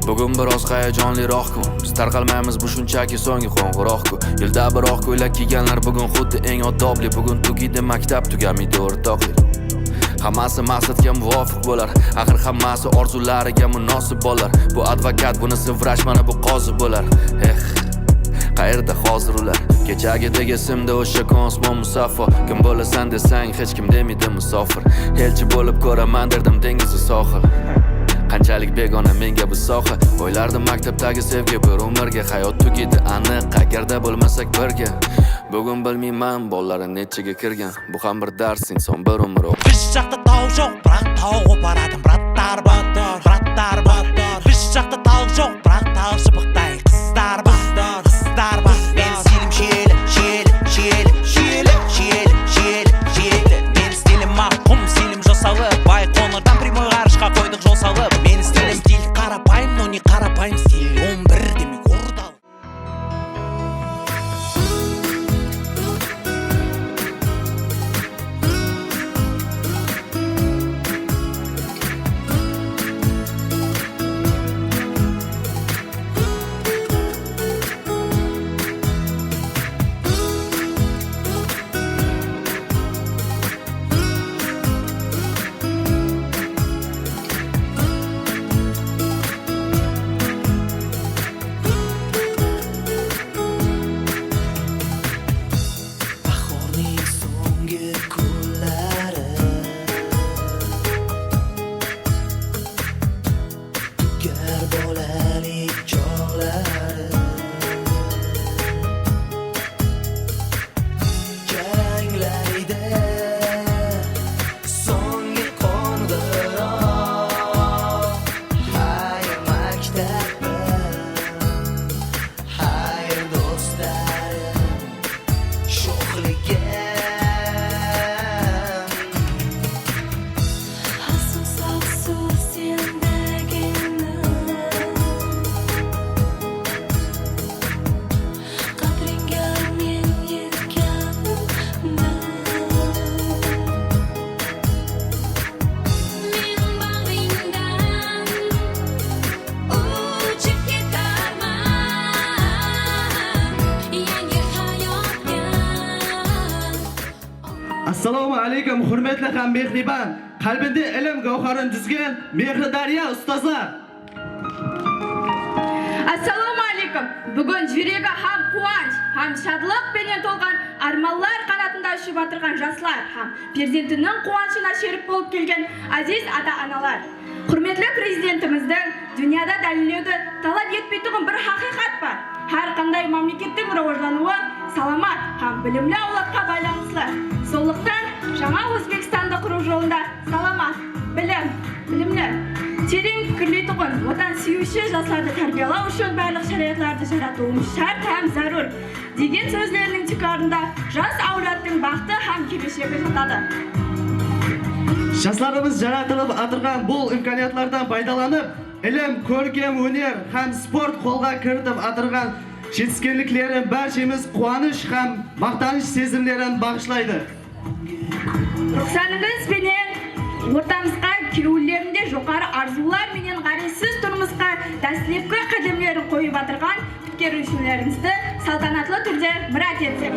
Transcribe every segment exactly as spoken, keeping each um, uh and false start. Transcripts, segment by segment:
Bugun biroz hayajonliroq kun. Biz tarqalmaymiz, bu shunchaki soʻnggi qoʻngʻiroq-ku. Yilda bir oq koʻylak kiyganlar bugun xuddi eng oddobli. Bugun tugaydi maktab, tugamaydi oʻrtoqlik. Hammasi maqsadga muvofiq boʻlar. Axir hammasi orzulariga munosib boʻlar. Bu advokat, bunisi vrach, mana bu qozi boʻlar. Eh, qayerda hozir ular? Kechagidek esimda oʻsha kun, osmon musaffo. Kim boʻlasan desang, hech kim demaydi musofir. Elchi boʻlib koʻraman derdim dengizu sohil. Qanchalik begona menga bu soha. Oʻylardim maktabdagi sevgi bir umrga, hayot tugaydi aniq, agarda boʻlmasak birga. Bugun bilmayman, bolları nechiga kirgan. Bu ham bir dars, inson bir umr oq- Biz jaqta taw joq, biraq taw qoparadı bratlar bar, bratlar bar. Biz jaqta taw joq, biraq taw shıbıqtay qızlar bar, qızlar bar. Meni stilim shiyeli, shiyeli, shiyeli, shiyeli, shiyeli, shiyeli, shiyeli. Meni stilim maqum, stilim josalı. Bayqońırdan Primoy ǵarıshqa qoydıq jol salıp. Meni stilim stil qarapayım, но не qarapayım, stil on bir demek ordalı. Bahorning soʻnggi kunlari, dugar bolalik chogʻlari. Janglaydi soʻnggi qoʻngʻiroq. Xayr, maktabim, xayr, doʻstlarim, shoʻxligim. Asıl sawsuv sendegina. Qadringga men yetganman. Men baǵringdan uchib ketarman yangi hayotga. Assalawma aleykum, húrmetli hám mehriyban, qálbinde ilim gáwharin dúzgen mehri dárya ustazlar! Assalawma aleykum! Búgin júregi hám quwansh, hám shadlıq penen tolǵan, ármanlar qanatında ushıp atırǵan jaslar hám perzentiniń quwanıshına sherik bolıp kelgen áziz ata-analar! Húrmetli Prezidentimizdiń dúnyada dálillewdi talap etpeytuǵın bir haqıyqat bar. Hár qanday mámlekettiń rawajlanıwı salamat hám bilimli áwladqa baylanıslı. Sonlıqtan, jańa Ózbekstandı qurıw jolında salamat, bilim, bilimli, tereń pikirleytuǵın, Watan súyiwshi jaslardı tárbiyalaw ushın barlıq sharayatlardı jaratıwımız shárt hám zárúr, degen sózleriniń tiykarında jas áwladtıń baxtı hám keleshegi jatadı. Jaslarımız jaratılıp atırǵan bul imkaniyatlardan paydalanıp, ilim, kórkem óner hám sport qolǵa kiritip atırǵan jetiskenliklerin bárshemiz quwanısh hám maqtanısh sezimlerin baǵıshlaydı. Ruxsatınız benen ortamızǵa keliwlerinde joqarı arzıwlar menen ǵárezsiz turmısqa dáslepki qádemlerin qoyıp atırǵan pitkeriwshilerimizdi saltanatlı túrde mirát etsek.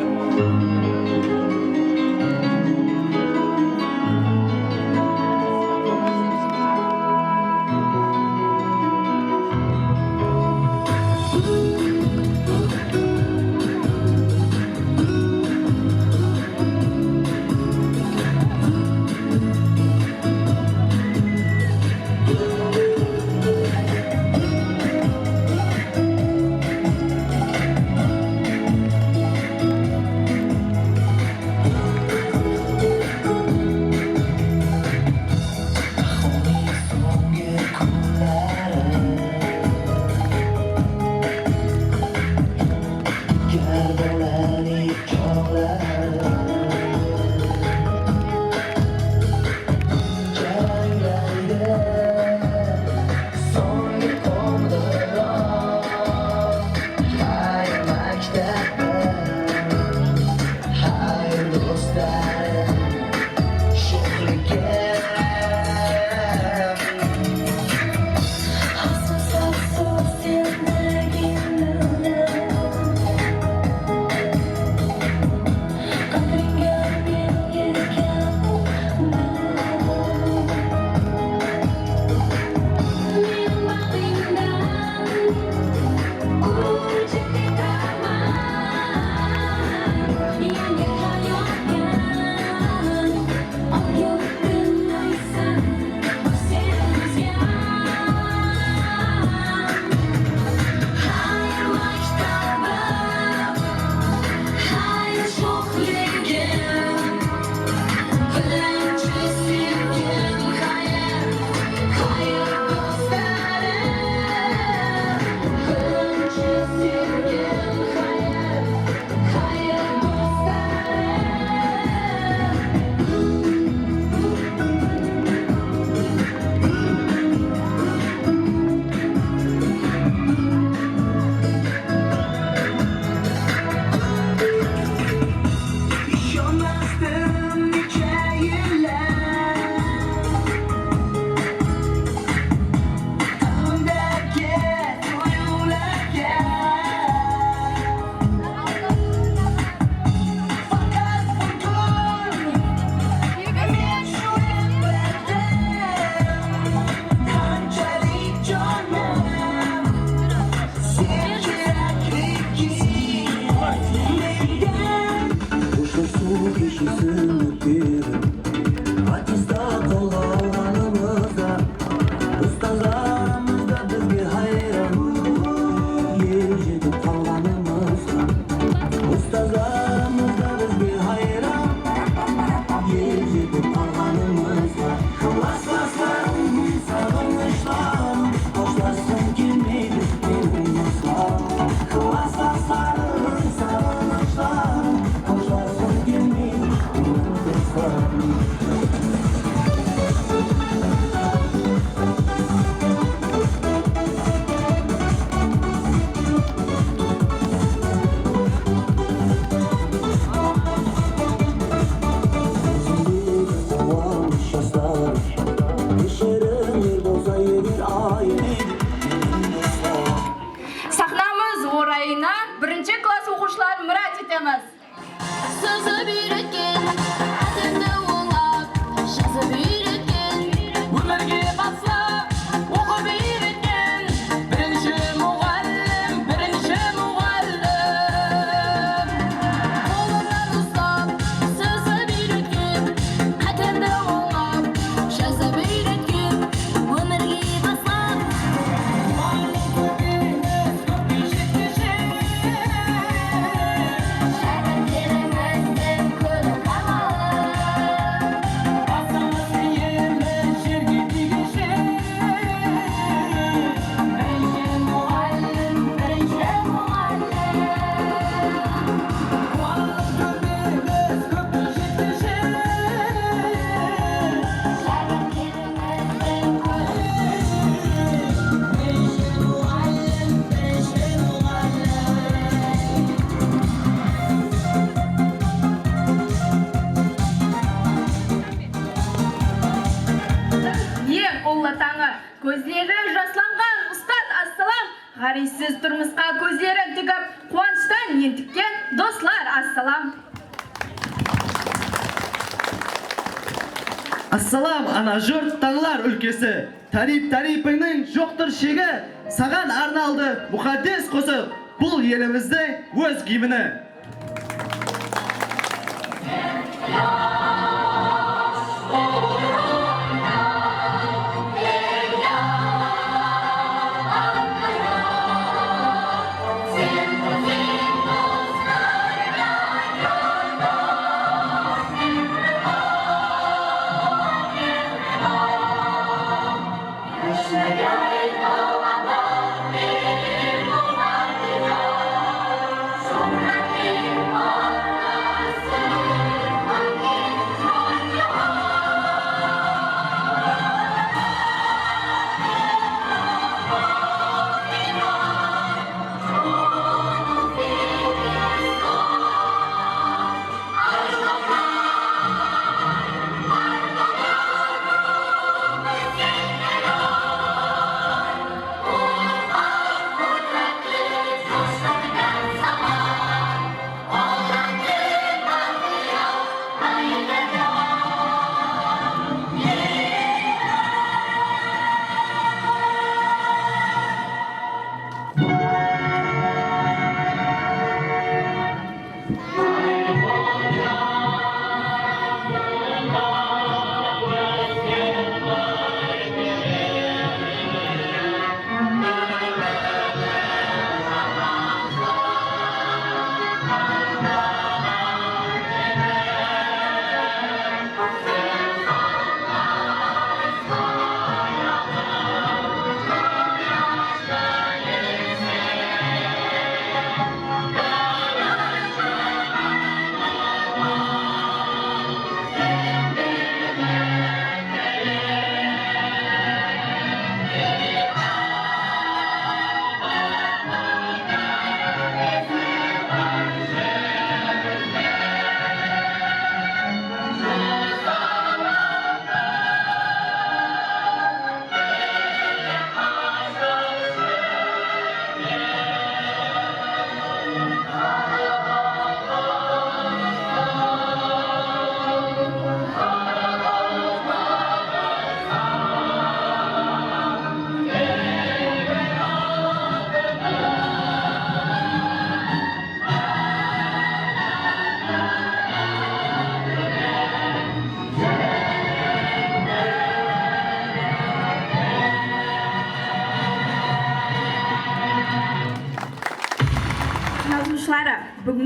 Súnip berip, attestat qolǵa alǵanımızda, ustazlarımız da bizge hayran. El jetip qalǵanımızǵa, ustazlarımız da bizge hayran. El jetip qalǵanımızǵa, klaslaslarım, saǵınıshlarım, xoshlasqım kelmeydi meniń doslarım. Klaslaslarım, saǵınıshlarım, xoshlasqım kelmeydi meniń doslarım. Ózimdegi quwanısh, jaslar, keshirińler bolsa eger ayırayın. Saxnamız orayına birinshi klass oqıwshıların mirát etemiz. Sızıp úyretken, átemdi ońlap, jazıp úyretken, ómirge baslap, oqıp úyretken, birinshi muǵallim, birinshi muǵallim. Qolımnan uslap, sızıp úyretken, átemdi ońlap, jazıp úyretken, ómirge baslap. Eń ullı tańı, kózleri jaslanǵan ustad, assalam! Ǵárezsiz turmısqa kózlerin tigip, quwanıshtan entikken doslar, assalam! Assalam, ana jurt, tańlar úlkesi! Táriyp-táriypińniń joqtır shegi, saǵan arnaldı muqaddes qosıq, bul elimizdiń óz gimni.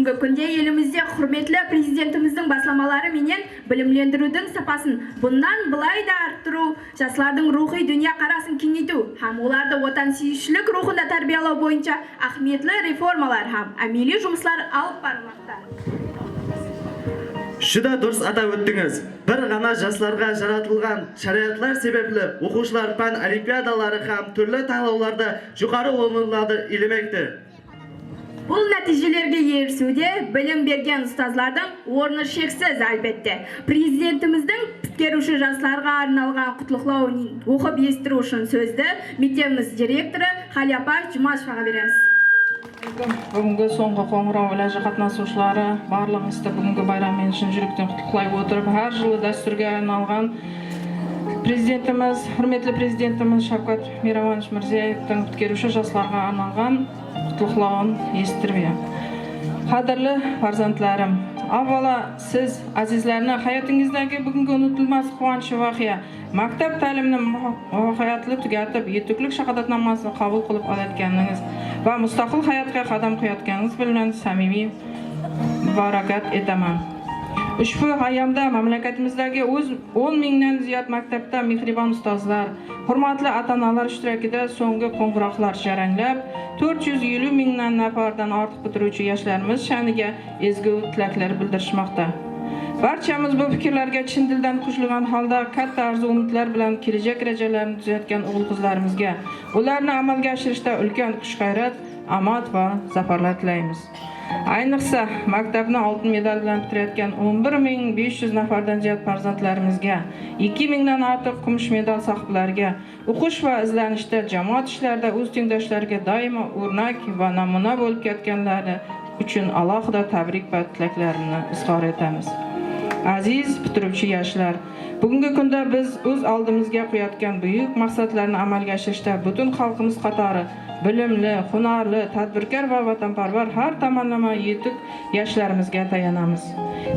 Búgingi kúnde elimizde húrmetli Prezidentimizdiń baslamaları menen bilimlendiriwdiń sapasın bunnan bılay da arttırıw, jaslardıń ruwxıy dúnya qarasın keńeytiw hám olardı watansúyiwshilik ruwxında tárbiyalaw boyınsha áhmiyetli reformalar hám ámeliy jumıslar alıp barılmaqta. Júdá durıs atap óttińiz. Bir ǵana jaslarǵa jaratılǵan sharayatlar sebepli oqıwshılar pán olimpiadaları hám túrli tańlawlarda joqarı orınlardı iyemekte. Bul nátiyjelerge erisiwde bilim bergen ustazlardıń ornı sheksiz, álbette. Prezidentimizdiń pitkeriwshi jaslarǵa arnalǵan qutlıqlawın oqıp esitiriw ushın sózdi mektebimiz direktorı Xaliyapar Jumashevaǵa beremiz. Búgingi sońǵı qońıraw ilajı qatnasıwshıları, barlıǵıńızdı búgingi bayram menen shın júrekten qutlıqlay otırıp, hár jılı dástúrge aylanǵan Prezidentimiz, húrmetli Prezidentimiz Shavkat Miramanıch Mirziyoevtiń pitkeriwshi jaslarǵa arnalǵan qutlıqlawın esittirip. Qádirli farzandlarim, avvalo siz, azizlarni hayotingizdagi búgingi unutılmas quwanchlı waqıya, maktab tálimini muwa-, muvaffaqiyatli tugatib, yetuklik shahodatnomasini qabul qilib olayotganińiz va mustaqil hayotga qadam qoyayotganińiz bilan samimiy muborakat etaman. Ushbu ayyomda mamlakatimizdagi oʻz-, o'n mingdan ziyod maktabda mehribon ustozlar, hurmatli ata-onalar ishtirokida soʻnggi qoʻngʻiroqlar jaranglab, toʻrt yuz elliw mingdan nafardan ortiq bitiruvchi yoshlarimiz sha'niga ezgu tilaklar bildirishmoqda. Barchamiz bu fikrlarga chin dildan qoʻshilgan holda, katta orzu-umidlar bilan kelajak rejalarini tuzayotgan oʻgʻil-qizlarimizga, ularni amalga oshirishda ulkan kuch-gʻayrat, omad va zafarlar tilaymiz. Ayniqsa, maktabni oltin medal bilan bitirayotgan o'n bir ming bes yuz nafardan ziyod farzandlarimizga, ikki mingdan ortiq kumush medal sohiblariga, oʻqish va izlanishda, jamoat ishlarida oʻz tengdoshlariga doimo oʻrnak va namuna boʻlib ketganlari uchun alohida tabrik va tilaklarimni izhor etamiz. Aziz bitiruvchi yoshlar, bugungi kunda biz oʻz oldimizga qoʻyayotgan buyuk maqsadlarni amalga oshirishda butun xalqimiz qatori bilimli, hunarli, tadbirkor va vatanparvar har tomonlama yetuk yoshlarimizga tayanamiz.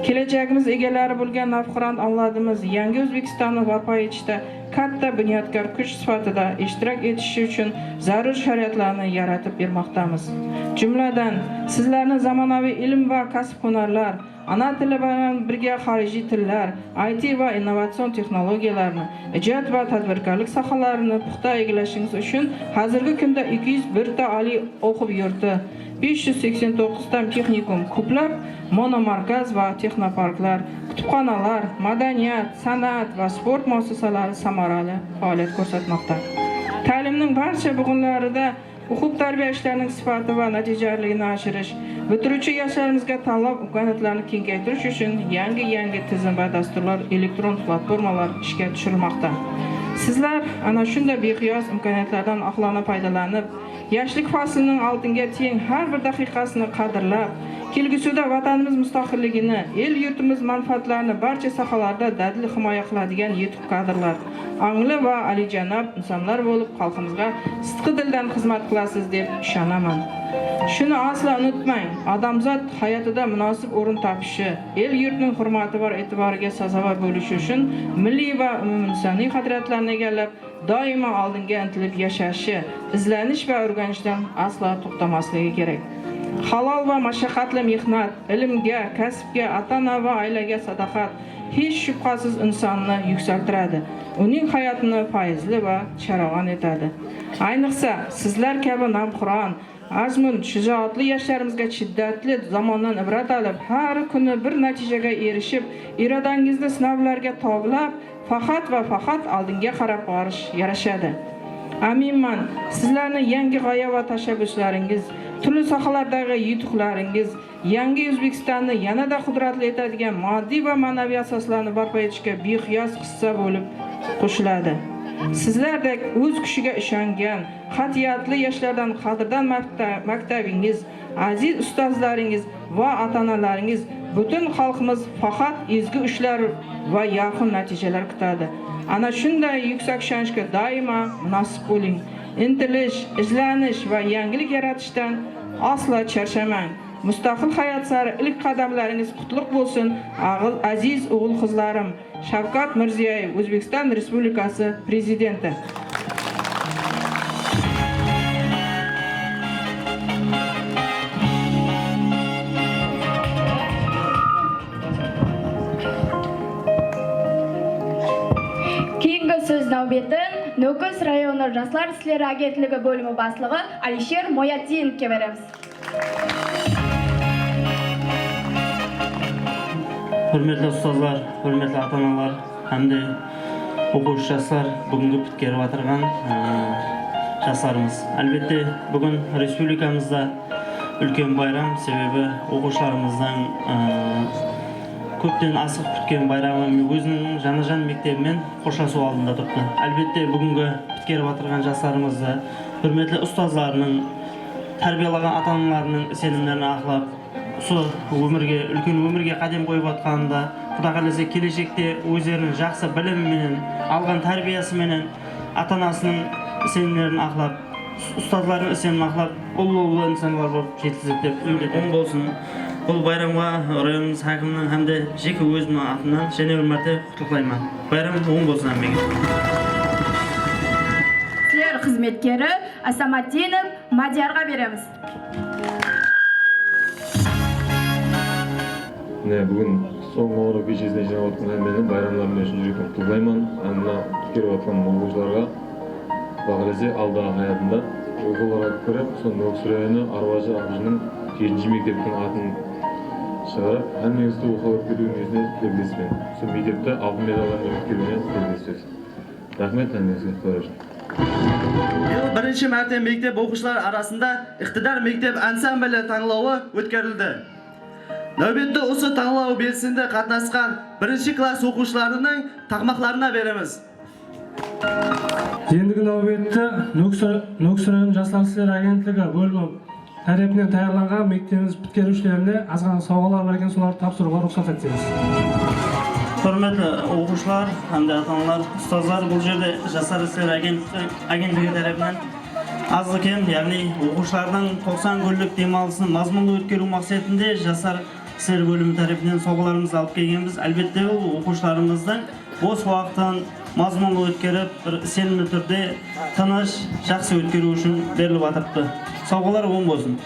Kelajagimiz egalari boʻlgan navqiron avlodimiz yangi Oʻzbekistonni barpo etishda katta bunyodkor kuch sifatida ishtirok etishi uchun zarur sharoitlarni yaratib bermoqdamiz. Jumladan, sizlarni zamonaviy ilm va kasb-hunarlar, ana tili bilan birga xorijiy tillar, I T va innovatsion texnologiyalarni, ijod va tadbirkorlik sohalarini puxta egallashingiz uchun hozirgi kunda ikki yuz bir ta oliy oʻquv yurti, bes yuz seksen toʻqqiz ta texnikum, koʻplab monomarkaz va texnoparklar, kutubxonalar, madaniyat, san'at va sport muassasalari samarali faoliyat koʻrsatmoqda. Ta'limning barcha bugunlarida uquv-tarbiya ishlarining sifati va natijaliligini oshirish, bitiruvchi yoshlarimizga tanlov imkoniyatlarini kengaytirish uchun yangi-yangi tizim va dasturlar, elektron platformalar ishga tushirilmoqda. Sizlar ana shunday beqiyos imkoniyatlardan oqilona foydalanib, yoshlik faslining oltinga teng har bir daqiqasini qadrlab, kelgusida Vatanimiz mustaqilligini, el-yurtimiz manfaatlarini barcha sohalarda dadil himoya qiladigan yetuk kadrlar, ongli va oliyjanob insonlar boʻlib, xalqimizga sidqi dildan xizmat qilasiz deb ishonaman. Shuni aslo unutmang, odamzod hayotida munosib oʻrin topishi, el-yurtning hurmati va e'tiboriga sazovor boʻlishi uchun milliy va umuminsoniy qadriyatlarni egallab, doimo oldinga intilib yashashi, izlanish va oʻrganishdan aslo toʻxtamasligi kerak. Halol va mashaqqatli mehnat, ilmga, kasbga, ota-ona va oilaga sadoqat, hech shubhasiz, insonni yuksaltiradi, uning hayotini fayzli va charogʻon etadi. Ayniqsa, sizlar kabi navqiron, azmun, shijoatli yoshlarimizga shiddatli zamondan ibrat olib, har kuni bir natijaga erishib, irodangizni sinovlarga toblab, faqat va faqat oldinga qarab borish yarashadi. Aminman, sizlarni yangi gʻoya va tashabbuslaringiz, turli sohalardagi yutuqlaringiz, yangi Oʻzbekistonni yanada qudratli etadigan moddiy va ma'naviy asoslarni barpo etishga beqiyos hissa boʻlib qoʻshiladi. Sizlardek oʻz kuchiga ishongan, qat'iyatli yoshlardan qadrdon makta-, maktabingiz, aziz ustozlaringiz va ota-onalaringiz, butun xalqimiz faqat ezgu ishlar va yorqin natijalar kutadi. Ana shunday yuksak ishonchga doimo munosib boʻling. Intilish, izlanish va yangilik yaratishdan aslo charchamang. Mustaqil hayot sari ilk qadamlaringiz qutlug boʻlsin, aziz oʻgʻil-qizlarim! Shavkat Mirziyoyev, Oʻzbekiston Respublikasi Prezidenti. Náwbetin Nókis rayonı Jaslar isleri agentligi bólimi baslıǵı Alisher Moyatdinovke beremiz. Húrmetli ustazlar, húrmetli ata-analar hám de oqıwshı jaslar, búgingi pitkerip atırǵan, ıı, jaslarımız. Álbette, búgin respublikamızda úlken bayram, sebebi oqıwshılarımızdıń, ıı, kópten asıǵıp kútken bayramı óziniń jana-jan mektebi menen xoshlasıw aldında turıptı. Álbette, búgingi pitkerip atırǵan jaslarımızdı húrmetli ustazlarınıń, tárbiyalaǵan ata-analarınıń isenimlerin aqlap, usı ómirge, úlken ómirge qádem qoyıp atqanında, Quda qálese, keleshekte ózleriniń jaqsı bilimi menen, alǵan tárbiyası menen ata-anasınıń isenimlerin aqlap, ustazlarınıń isenimin aqlap, ullı-ullı insanlar bolıp jetilsek dep úmit etemen. Oń bolsın. Bul bayramǵa rayonımız hákiminiń hám de jeke ózimniń atınan jáne bir márte qutlıqlayman. Bayram oń bolsın hámmege. Sizler xızmetkeri Asamatdinov Madiyarǵa beremiz. Mine, búgin sońǵı oqıw keshesine jıynap atqan hámmeni bayramları menen shın júrekten qutlıqlayman. Hám mına pitkerip atqan oqıwshılarǵa, Quda qálese, aldaǵı hayatında oqıwlarǵa kirip, sol Nókis rayonı Arbajı abıjınıń jetinshi mekteptiń atın shıǵarıp, hámmeńizdi oqıwǵa kiriwine tileklesemen. Sol mektepti altın medallar menen pitkeriwine tileklesemen. Raxmet, hámmeńizge, Quday jolın. Bıyıl birinshi márte mektep oqıwshıları arasında Iqtidar mektep ansambli tańlawı ótkerildi. Náwbetti usı tańlaw belisinde qatnasqan birinshi klass oqıwshılarınıń taqmaqlarına beremiz. Endigi náwbetti Nókis, Nókis rayonı Jaslar isleri agentligi bólimi tárepinen tayarlanǵan mektebimiz pitkeriwshilerine azǵana sawǵalar bar eken, solardı tapsırıwǵa ruxsat etseńiz. Húrmetli oqıwshılar hám de ata-analar, ustazlar, bul jerde Jaslar isleri agent-, agentligi tárepinen azlı-kem, yaǵnıy oqıwshılardıń toqsan kúnlik dem alısın mazmunlı ótkeriw maqsetinde Jaslar isleri bólimi tárepinen sawǵalarımızdı alıp kelgenbiz. Álbette, bul oqıwshılarımızdıń bos waqtın mazmunlı ótkerip, bir isenimli túrde tınısh, jaqsı ótkeriw ushın berilip atırıptı. Sawǵalar oń bolsın.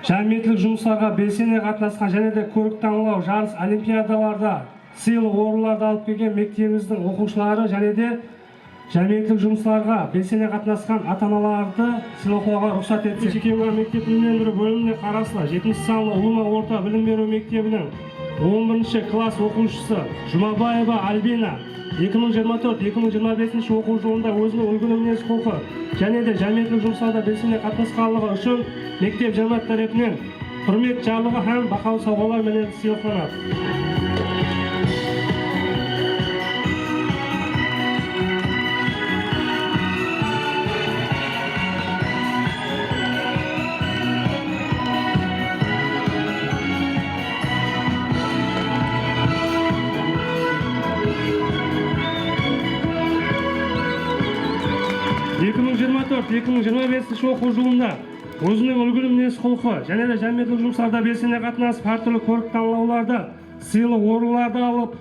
Jámiyetlik jumıslarǵa belsene qatnasqan jáne de kórik-tańlaw, jarıs, olimpiadalarda sıylıq orınlardı alıp kelgen mektebimizdiń oqıwshıları jáne de jámiyetlik jumıslarǵa belsene qatnasqan ata-analardı sıylaklawǵa ruxsat etsek. Chekemga mektep bilimlendiriw bólimine qaraslı jetinshi sanlı ulıwma orta bilim beriw mektebiniń on birinshi klass oqıwshısı Jumabaeva Albina eki mıń jigirma tórt, eki mıń jigirma besinshi oqıw jılında óziniń úlgili minez-qulqı jáne de jámiyetlik jumıslarda belsene qatnasqanlıǵı ushın mektep jámááti tárepinen húrmet jarlıǵı hám bahalı sawǵalar menen sıylıqlanadı. Eki mıń jigirma tórt, eki mıń jigirma besinshi oqıw jılında óziniń úlgili minez-qulqı jáne de jámiyetlik jumıslarda belsene qatnasıp, hár túrli kórik-tańlawlarda sıylıq orınlardı alıp,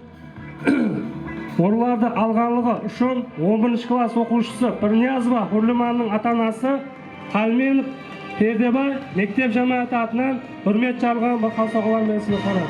orınlardı alǵanlıǵı ushın on birinshi klass oqıwshısı Pirniyazova Húrlimannıń ata-anası Qalmenov Perdebay mektep jámááti atınan húrmet jarlıǵı hám bahalı sawǵalar menen sıylıqlanadı.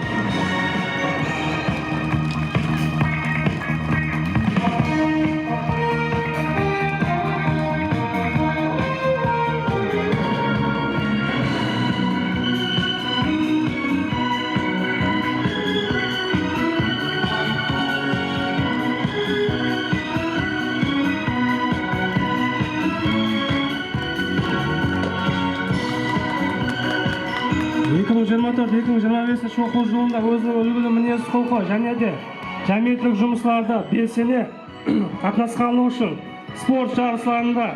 Eki mıń jigirma tórt, eki mıń jigirma besinshi oqıw jılında óziniń úlgili minez-qulqı jáne de jámiyetlik jumıslarda belsene qatnasqanlıǵı ushın sport jarıslarında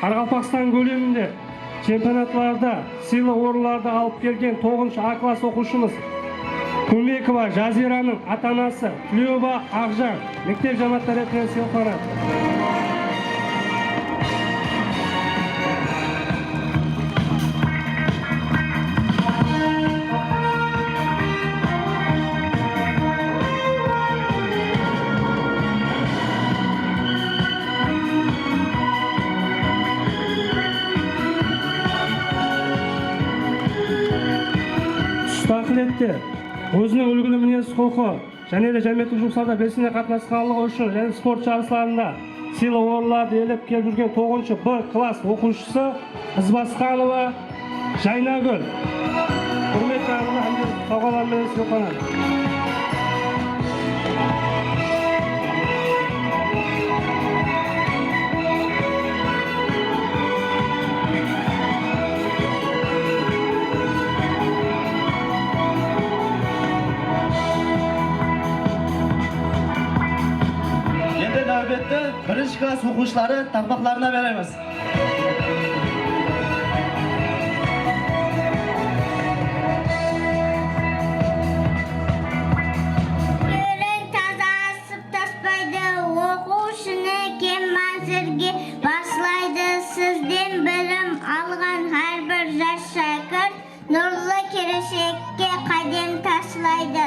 Qaraqalpaqstan kóleminde Chempionatlarda sıylı orınlardı alıp kelgen toǵızınshı A klass oqıwshımız Kúlmekova Jaziranıń ata-anası Tilewova Aqjan mektep jámááti tárepinen sıylıqlanadı. Tústi áqılette, óziniń úlgili minez-qulqı, jáne de jámiyetlik jumıslarda belsene qatnasqanlıǵı ushın jáne sport jarıslarında sıylı orınlardı iyelep kelip júrgen toǵızınshı B klass oqıwshısı Izbasqanova Jaynagúl. Húrmetli arnalı hám de sawǵalar menen sıylıqlanadı. Endi náwbetti birinshi klass oqıwshıları taqpaqlarına beremiz. Kóliń taza asıp taspaydı, oqıwshını kem mánzilge baslaydı. Sizden bilim alǵan hár bir jas shákirt nurlı keleshekke qádem taslaydı.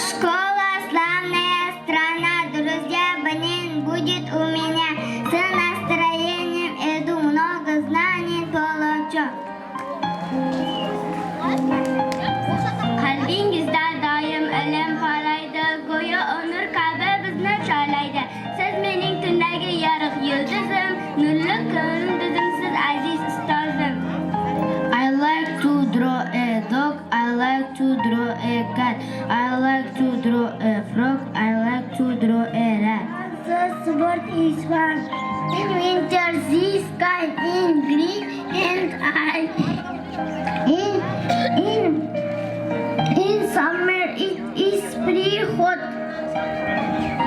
Школа славная страна, друзья близко будут у меня. С настроением иду, много знаний получу. Qálbińizde dayım ilim parlaydı, goyó ómir kábi bizni shaylaydı. Siz meniń túndegi yarıq yúldızım, nurlı kóńil dúzim siz, áziz ustazım. I like to draw a dog, I like to draw a cat, I like to draw a frog, I like to draw a rat. The sport is fun. In winter, the sky is green and I In, in, in summer it is pretty hot.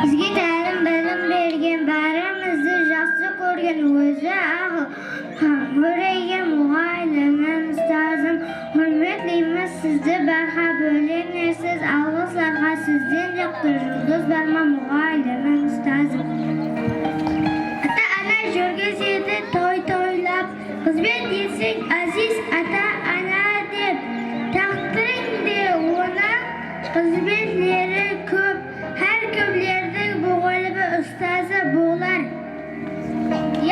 Bizge tálim bilim bergen, bárimizdi jaqsı kórgen, ózi aqıl hám óregen muǵallimim, ustazım. Húrmetleymiz sizdi, bárha bólenersiz alǵıslarǵa, sizden jaqtı juldız bar ma, muǵallimim, ustazım? Ata-ana júrgizedi toy toylap, Xızmet etseń, áziz ata-ana dep, táǵdirińde onıń xızmetleri kóp. Hár kimlerdiń muǵallimi, ustazı bolar.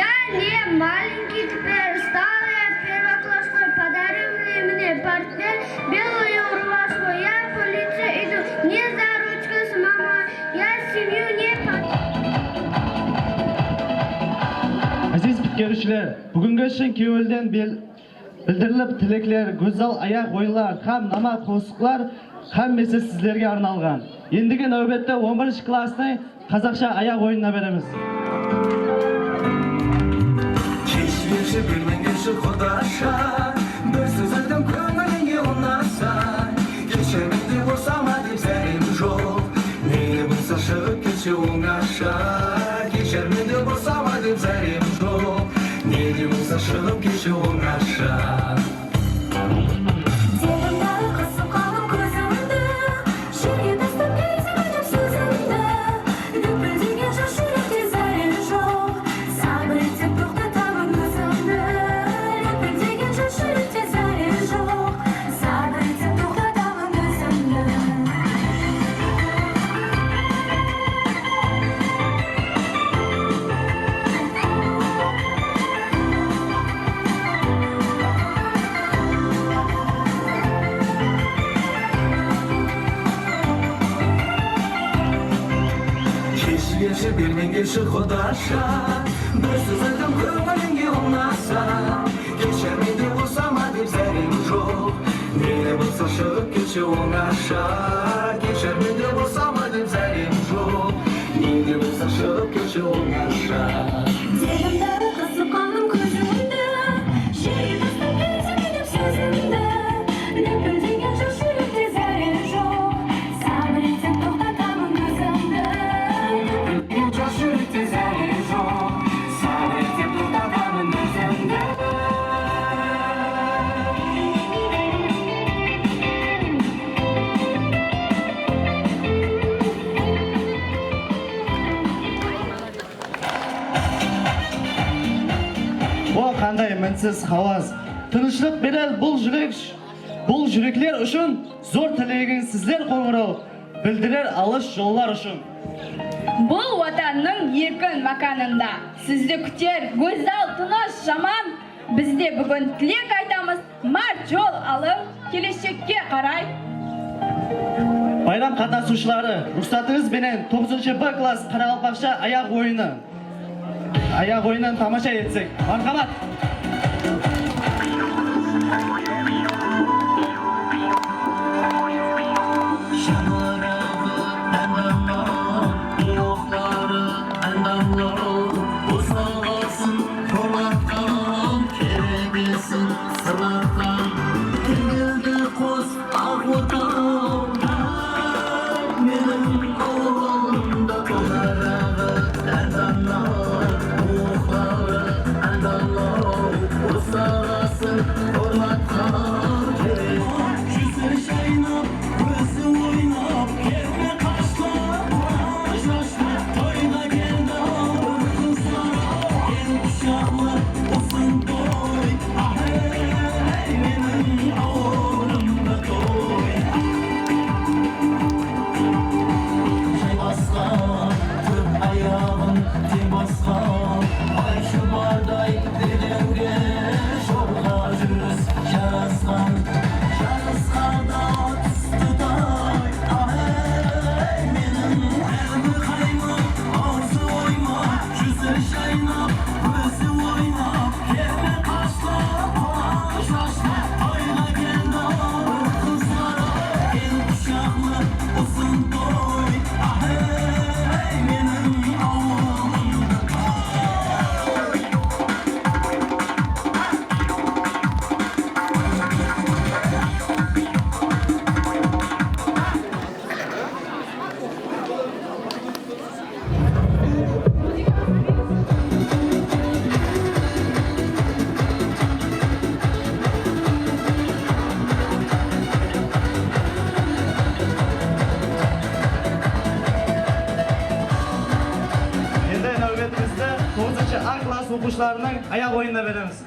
Я не маленький теперь, стал я первоклассной, подари мне портфель, белую рубашку, я в полицию иду, не за ручку с мамой, я семью не под- Áziz pitkeriwshiler, búgingi shın kewilden bel-, bildirilip tilekler, gózzal ayaq oyınlar hám nama qosıqlar hámmesi sizlerge arnalǵan. Endigi náwbetti on birinshi klasstıń qazaqsha ayaq oyınına beremiz. Kesh bershi, bermeń bershi, qudasha, bir sóz aytqan kóńilińe unasa. Keshirmey de borsam-a dep zárem joq, ne de bolsa shıǵıp ketshi ońasha. Keshirmey de borsam-a dep zárem joq, ne de bolsa shıǵıp ketshi ońasha. Dedim daǵı qısıp qaldım kózimdi, jerge taslap ketsemen dep sózimdi. Lúpildegen jas júrekte zárem joq, sabır etsem toqtatamın ózimdi. Lúpildegen jas júrekte zárem joq, sabır etsem toqtatamın ózimdi. Kesh bershi, bermeń bershi, qudasha, bir sóz aytqan kóńilińe unasa. Keshirmey de borsam-a dep zárem joq, ne de bolsa shıǵıp ketshi ońasha. Keshirmey de borsam-a dep zárem joq, ne de bolsa shıǵıp ketshi ońasha. Dedim daǵı qısıp qaldım kózimdi, jerge taslap ketsemen dep sózimdi. Lúpildegen jas júrekte zárem joq, sabır etsem toqtatamın ózimdi. Lúpildegen jas júrekte zárem joq, sabır etsem toqtatamın Qanday minsiz hawaz, tınıshlıq berer bul júrek, bul júrekler ushın zor tilegin sizler qońıraw bildirer alıs jollar ushın. Bul Watannıń erkin mákanında sizdi kúter gózzal tınısh jaman. Biz de búgin tilek aytamız, márt jol alıń keleshekke qaray. Bayram qatnasıwshıları, ruxsatıńız benen toǵızınshı B klass qaraqalpaqsha ayaq oyını. Ayaq oyının tamasha etsek. Marhamat! Shańaraǵı ánannan, oqları ánannan, bosaǵasın qorlatqan, kerebesin sırnatqan, kengildi qos Aqotaw, meniń awılımda tómaraǵı ándanlaw, ulıqları ándanlaw, bosaǵasın qorlatqan kerek. Júzi jaynap, kózi oynap, kelme qashqa, quraq. Toyǵa keldi awır qızlar, el qushaqlı usın toy. Ahay, meniń awılımda toy. Jay basqan, tórt ayaǵın teń basqan, ay shubarday dedewge jorqa júris jarasqan. Jarısqa da tústi tay. Ahay, meniń Ábdilqayımım, awzı oymaq, júzi jaynap, kózi oynap, kelme qashqa, qonaq jashqa, toyǵa keldi awır qızlar, el qushaqlı usın toy. Ahay, meniń awılımda toy. Endi náwbetimizdi toǵızınshı A klass oqıwshılarınıń ayaq oyınına beremiz.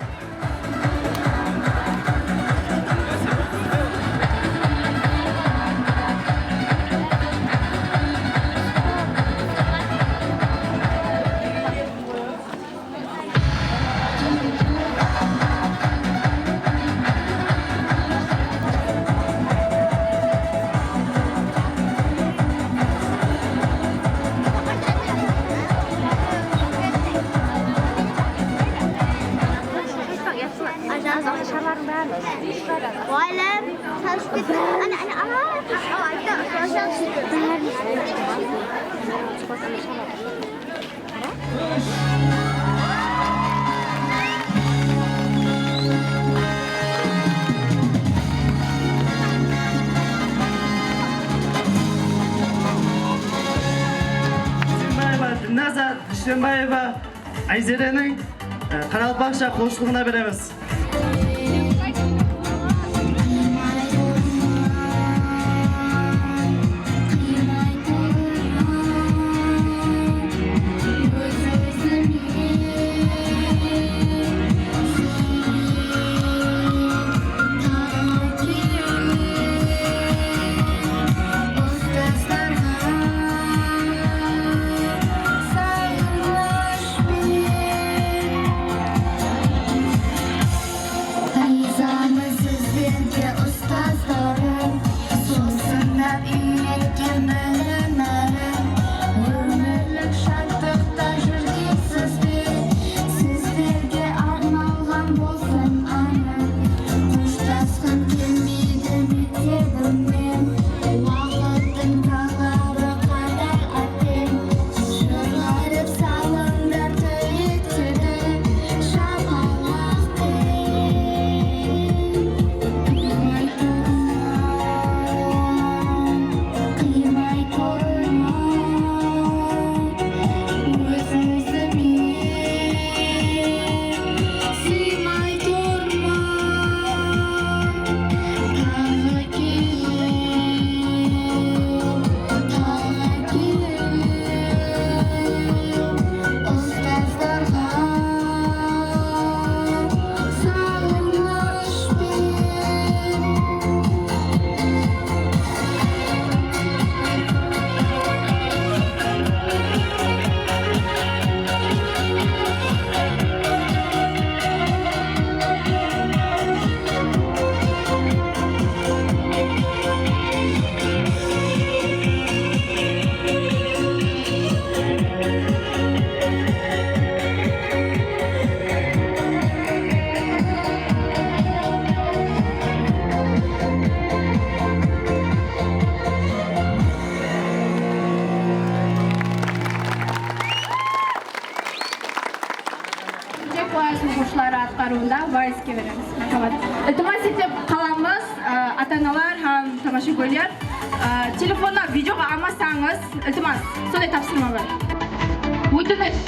Oylem, tanıshıp kettim. Ana, ana, ana. Dúshenbaeva Dilnaza Dúshenbaeva Ayzereniń, e, qaraqalpaqsha qosıqlıǵına beremiz. Arıwında vaiske beremiz. Marhamat. Iltimas etip qalamız, ı, ata-analar hám tamashagóyler, ı, telefonlar videoǵa almasańız, iltimas, sonday tapsırma bar. Ótinish.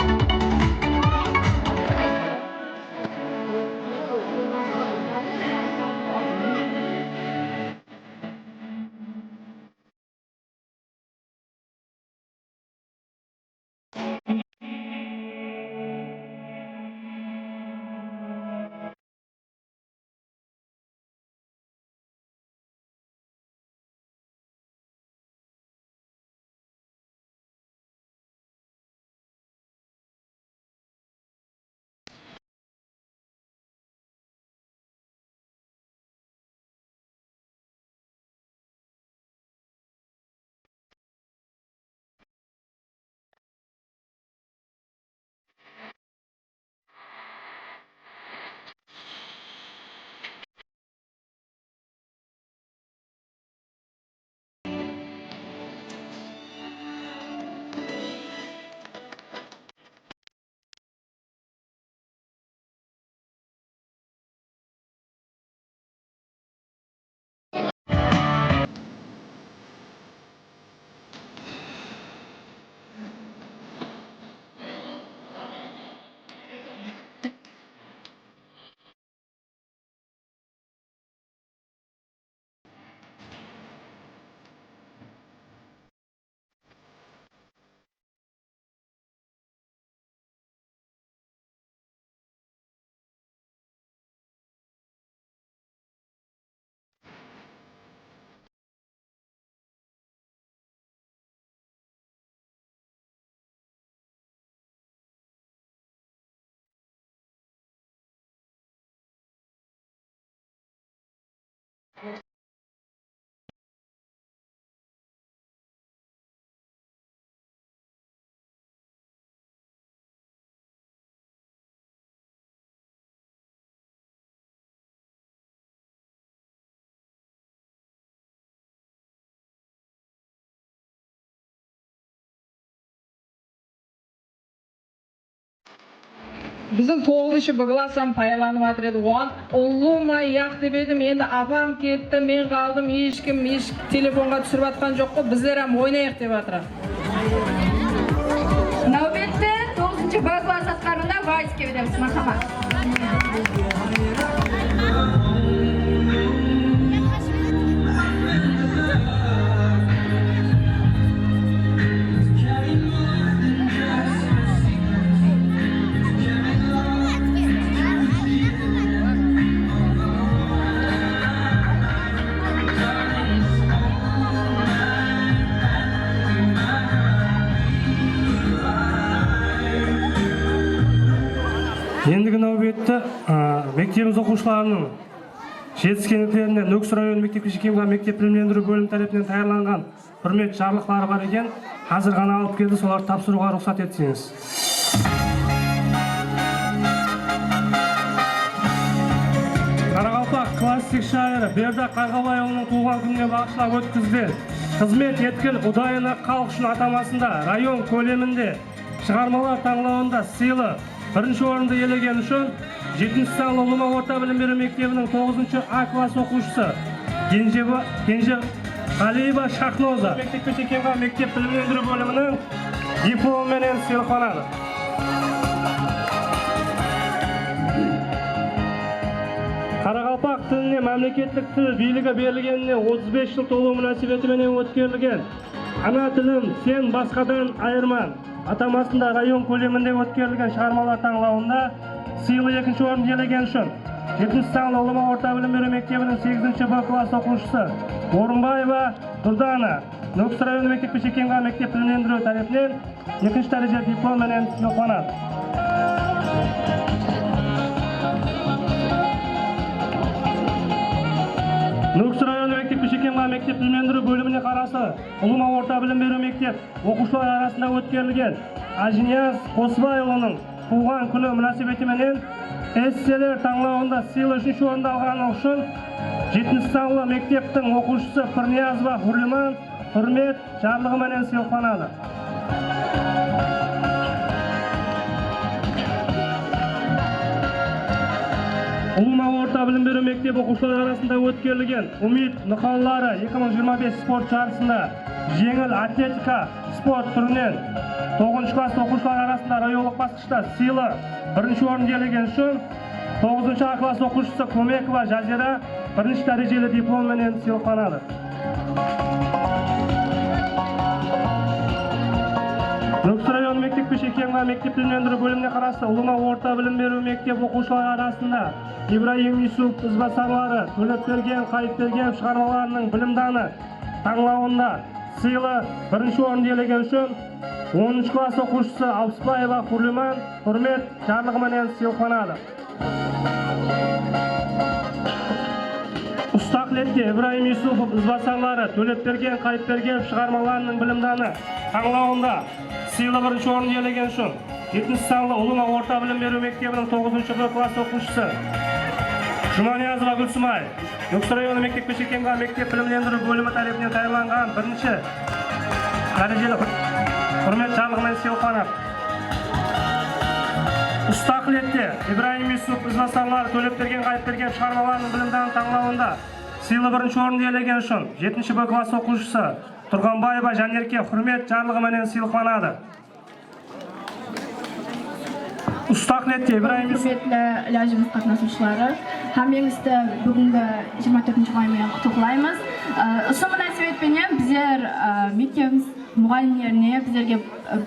Biziń toǵızınshı B klassam tayarlanıp atır edi. Oǵan ulıwma yaq dep edim, endi apam ketti, men qaldım, hesh kim, hesh telefonǵa túsirip atqan joq ǵoy, bizler hám oynayıq dep atır. Náwbette toǵızınshı B klass atqarıwında vals. Marhamat. Endigi náwbetti, a, mektebimiz oqıwshılarınıń jetiskenliklerine Nókis rayon mektep-kishi kiyim hám mektep bilimlendiriw bólimi tárepinen tayarlanǵan húrmet jarlıqları bar eken, házir ǵana alıp keldi, solardı tapsırıwǵa ruxsat etseńiz. Qaraqalpaq klassik shayırı Berdaq Qarǵabay ulıǵınıń tuwılǵan kúnine baǵıshlap ótkizilen xızmet etken udayına xalıq ushın atamasında rayon kóleminde shıǵarmalar tańlawında sıylı birinshi orındı iyelegen ushın jetinshi sanlı Ulıwma orta bilim beriw mektebiniń toǵızınshı A klass oqıwshısı Genjeba-, Genjeǵalieva Shahnoza mektep-kishi kiyim hám mektep bilimlendiriw bóliminiń diplomı menen sıylıqlanadı. Qaraqalpaq tiline mámleketlik til biyligi berilgenine otız bes jıl tolıwı múnásibeti menen ótkerilgen Ana tilim, sen basqadan ayırmań atamasında rayon kóleminde ótkerilgen shıǵarmalar tańlawında sıylı ekinshi orın iyelegen ushın jetinshi sanlı Ulıwma orta bilim beriw mektebiniń segizinshi B klass oqıwshısı Orınbaeva Durdana Nókis rayonı mektep-kishi kiyim hám mektep bilimlendiriw tárepinen ekinshi dáreje diplom menen sıylıqlanadı. Nókis rayonı mektep-kishi kiyim hám mektep bilimlendiriw bólimine qaraslı Ulıwma orta bilim beriw mektep oqıwshıları arasında ótkerilgen Ájiniyaz Qosıbay ulı'nıń tuwǵan kúni múnásibeti menen esseler tańlawında sıylı úshinshi orındı alǵanı ushın jetinshi sanlı mekteptiń oqıwshısı Pirniyazova Húrliman húrmet jarlıǵı menen sıylıqlanadı. Ulıwma orta bilim beriw mektebi oqıwshıları arasında ótkerilgen Umid nıqanları eki mıń jigirma bes sport jarısında jeńil atletika sport túrinen toǵızınshı klass oqıwshıları arasında rayonlıq basqıshta sıylı birinshi orın iyelegen ushın toǵızınshı A klass oqıwshısı Kómekova Jazira birinshi dárejeli diplom menen sıylıqlanadı. Nókis rayonı mektep-beshik emgá mektep bilimlendiriw bólimine qarastı Ulıwma orta bilim beriw mektep oqıwshıları arasında Ibrayım Yusupov izbasarları Tólepbergen Qayıpbergenov shıǵarmalarınıń bilimdanı tańlawında sıylı birinshi orın iyelegen ushın onınshı klass oqıwshısı Alpısbaeva Húrliman húrmet jarlıǵı menen sıylıqlanadı. Usta Aqlette Ibrayım Yusupov izbasarları Tólepbergen Qayıpbergenov shıǵarmalarınıń bilimdanı tańlawında sıylı birinshi orın iyelegen ushın jetinshi sanlı Ulıwma orta bilim beriw mektebiniń toǵızınshı B klass oqıwshısı Jumaniyazova Gúlsumay, Nókis rayonı mektep-beshik emgá mektep bilimlendiriw bólimi tárepinen tayarlanǵan birinshi dárejeli húr-, húrmet jarlıǵı menen sıylıqlanadı. Usta Aqlette Ibrayım Yusupov izbasarları Tólepbergen Qayıpbergenov shıǵarmalarınıń bilimdanı tańlawında sıylı birinshi orın iyelegen ushın jetinshi B klass oqıwshısı Turǵanbaeva Jánerke húrmet jarlıǵı menen sıylıqlanadı. Usta Aqlette Ibrayım Yusupov. Húrmetli ilajımız qatnasıwshıları, hámmeńizdi búgingi jigirma tórtinshi may menen qutlıqlaymız. I, usı múnásibet penen bizler, ı, mektebimiz muǵallimlerine, bizlerge, ı,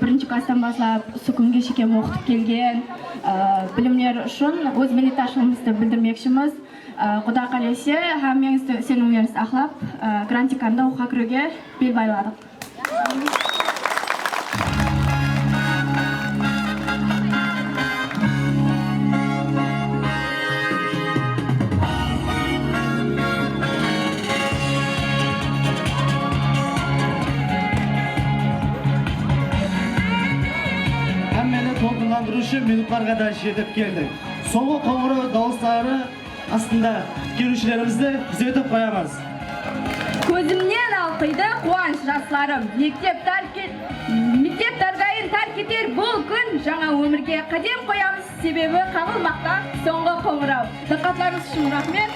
birinshi klasstan baslap usı kúnge shekem oqıtıp kelgen, ı, bilimleri ushın óz minnetdarshılıǵımızdı bildirmekshimiz. I, Quda qálese, hámmeńizdi isenimlerińizdi aqlap, ı, Grand Dekanda oqıwǵa kiriwge bel bayladıq. Hámmeni tolqınlandırıwshı minutlarǵa da jetip keldik. Sońǵı qońıraw dawısları astında keliwshilerimizdi kúzetip qoyamız. Kózimnen alqıydı quwanısh jaslarım. Mektep tárk et-, mektep dárgayın tárk eter bul kún. Jańa ómirge qádem qoyamız, sebebi qaǵılmaqta sońǵı qońıraw. Dıqqatlarıńız ushın raxmet.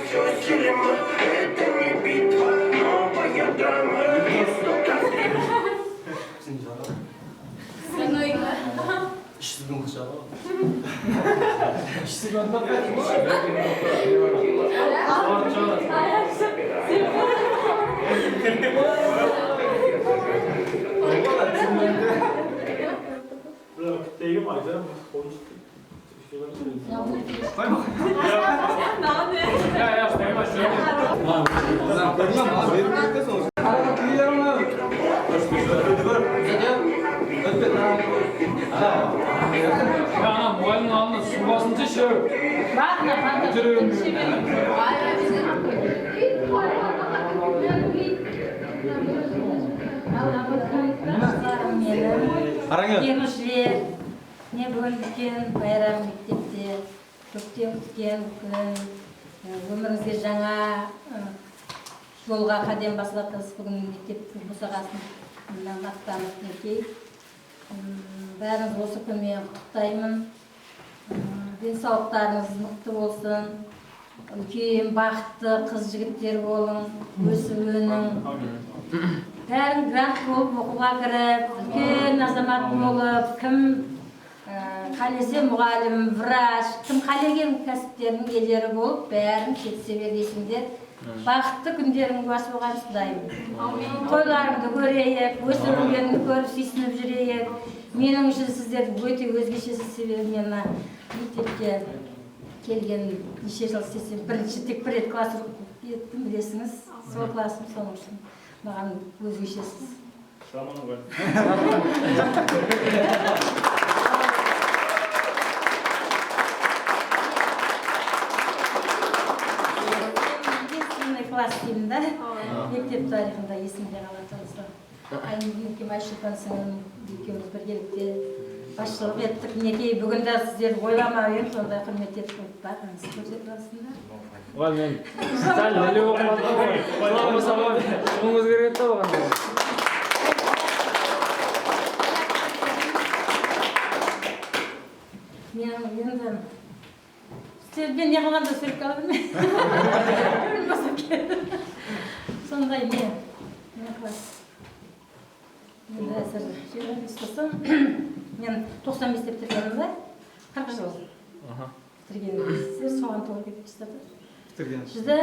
Ya, ana, muǵallimniń aldında suw basınshı, shew. Bar, mına, bar. Qarańız. Mine, búgin úlken bayram mektepte. Kópten kútken kún, e, ómirińizge jańa, e, jolǵa qádem baslapsız. Búgin mektep bosaǵasınan atlanıp, minekey. M, bárińizdi usı kún menen qutlıqtayman. M, densawlıqlarıńız mıqtı bolsın. Úlken, baxıtlı qız-jigitler bolıń, ósip-óniń. Báriń grant bolıp, oqıwǵa kirip, úlken azamat bolıp, kim Ee, qálese muǵallim, vrach, kim qálegen kásiplerdiń iyeleri bolıp, bárin jetise bergeysińler. Baxıtlı kúnleriń bas bolǵansın, Qudayım. Toylarıńdı kóreyik, ósip-óngenińdi kórip, súysinip júreyik. Meniń ushın sizler óte ózgeshesiz, sebebi men mına mektepke kelgen neshe jıl islesem, birinshi, tek bir ret klass ettim, bilesińiz. Sol klassım, sonıń ushın maǵan ózgeshesiz. Samanǵoy. Единственный klass deymen da. Mektep tariyxında esimde qalatuǵın sol. Aymúgin ekem, Ayshulpan sińlim ekewimiz birgelikte basshılıq ettik. Minekey, búgin de sizlerdi oylamap edim, sonday húrmet etip barıńızdı kórsetip atırmız da. Oǵan men sál nele oqıp atırman ǵoy. Soǵan bolsa ǵoy, shıǵıwımız kerek edi da oǵan. Men endi sizden ne qılǵanda súwretke ala bermey. Bilmesem kerek. Sonday ne? Ne qılasız? Endi házir jigirma bes bolsam, men toqsan bes dep turǵanımda qırq jıl. Aha. Bitirgenimizde soǵan tuwrı kelip shıǵadı. Bitirgen. Júdá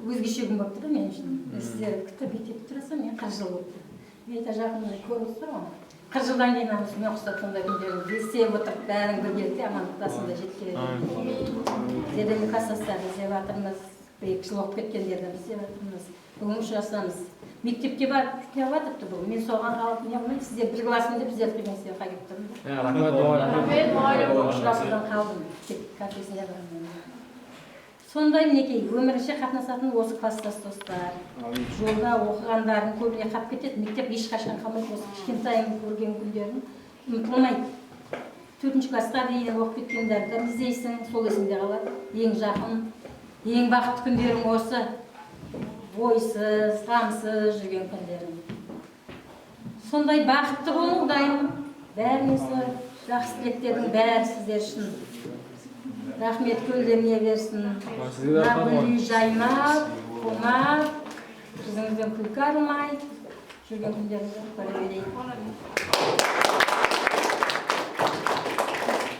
ózgeshe kún bolıptı da men ushın. Sizler kútip mektepte turasız, men qırq jıl bolıptı. Men ayta jaqın kórip otır ǵoy. Qırq jıldan keyin ana men qusap sonday kúnlerdi esep otırıp, bárin birgelikte amanlıqta sonday jetken. Bizler de klasstaslardı izlep atırmız. Bir-eki jıl oqıp ketkenlerden izlep atırmız. Búgin ushırasamız. Mektepke barıp ne qılatıptı bul? Men soǵan qalıp ne qılayın? Sizler bir klassım dep bizlerdi qıymay sebep kelip turmız. Ya, raxmet, oǵan. Raxmet, muǵallim. Ushırasıwdan qaldım. Tek kafesine baraman. Sonday, minekey, ómirinshe qatnasatın osı klasstas doslar. Jolda oqıǵanların kóbine qap ketedi. Mektep hesh qashan qalmaydı. Osı kishkentayın kórgen kúnlerin umıtılmaydı. Tórtinshi klassqa deyin oqıp ketkenlerdi izleysiń, sol esińde qaladı. Eń jaqın, eń baxıtlı kúnleriń osı. Oysız, ǵamsız júrgen kúnleriń. Sonday baxıtlı bolıń, Qudayım. Bárińizge jaqsı tileklerdiń bári sizler ushın. Raxmet kólleme bersin. Sizge de raxmet. Mına gúldey jaynap, qonap, júzińizden kúlki arımay. Júrgen kúnlerińizdi kóre bereyik.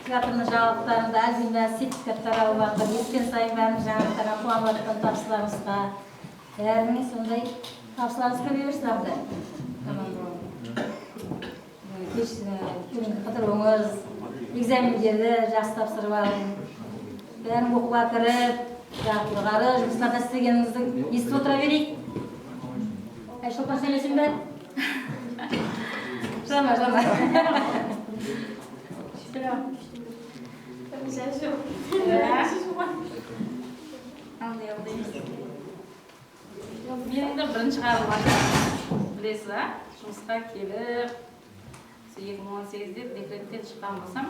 Teatrdıń jańalıqlarında Ázima sertifikatlar alıp atır. Esitken sayın bárim jańalıqlarǵa quwanıp atırman, tabıslarıńızǵa. Bárińe sonday tabıslarıńız kóre bersin, Alday. Aman bolıń. Kesh, e, kúnge qıdırıwıńız, ekzamenlerdi jaqsı tapsırıp alıń. Bárin oqıwǵa kirip, joqarı jumıslarda islegenińizdi esitip otıra bereyik. Ayshulpan, sóyleseń be? Jama, jama. Meniń de birinshi qarım ashıldı, bilesiz, a? Jumısqa kelip, sol eki mıń on segizde dekretten shıqqan bolsam,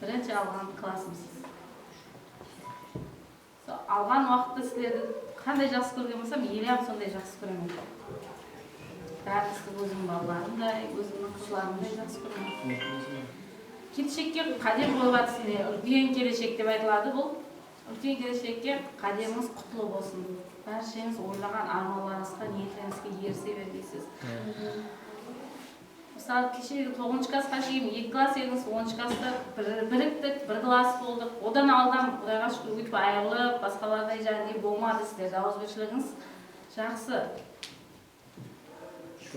birinshi alǵan klassım siz. Sol alǵan waqıtta sizlerdi qanday jaqsı kórgen bolsam, ele hám sonday jaqsı kóremen. Bárimiz de ózimniń balalarımday, ózimniń qızlarımday jaqsı kóremen. Keleshekke qádem qoyıp atırsız, mine, úlken keleshek dep aytıladı bul. Úlken keleshekke qádemińiz qutlı bolsın. Bársheńiz oylaǵan ármanlarıńızǵa, niyetlerińizge erise bergeysiz. Mısalı, keshegi toǵızınshı klassqa shekem eki klass edińiz, onınshı klassta bir, biriktik, bir klass boldıq. Odan aldın, Qudayǵa shúkir, óytip ayırılıp, basqalarday jáne bolmadı sizler, dawıs berishiligińiz jaqsı.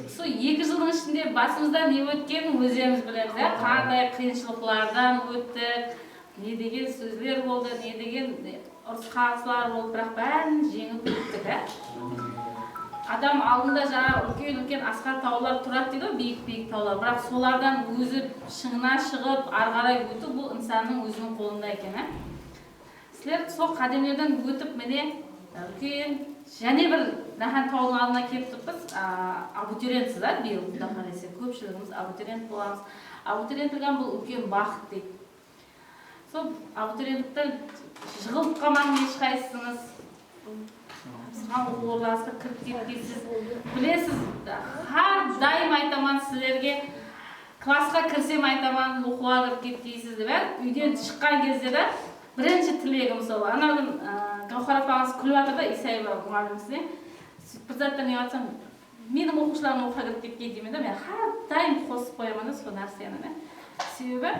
Usı eki jıldıń ishinde basımızdan ne ótkenin ózlerimiz bilemiz, ya, qanday qıyınshılıqlardan óttik, ne degen sózler boldı, ne degen urıs-qarıslar boldı, biraq bárin jeńip óttik, ya. Adam aldında jańa úlken-úlken asqar tawlar turadı deydi ǵoy, biyik-biyik tawlar, biraq solardan ózi shıńına shıǵıp, arı qaray ótiw, bul insannıń óziniń qolında eken, ya. Sizler sol qádemlerden ótip, mine, úlken, jáne bir náhán tawdıń aldına kelip turıppız. A, abiturientsiz, a, bıyıl, Quda qálese, kópshiligimiz abiturient bolamız. Abiturientlik hám bul úlken baxıt deydi. Sol abiturientlikte jıǵılıp qalmań hesh qaysıńız. Tapsırǵan oqıw orınlarıńızǵa kirip ketpeysiz. Bilesiz, hár dayım aytaman sizlerge, klassqa kirsem aytaman, oqıwǵa kirip ketpeysiz dep, á, úyden shıqqan gezde de birinshi tilegim sol. Ana kún, á, Gáwhar apańız kúlip atır da, Isaeva muǵallimimiz ne. Bir zattan ne aytsam, meniń oqıwshılarım oqıwǵa kirip ketken deymen da, men hár dayım qosıp qoyaman da sol nárseni, ne. Sebebi,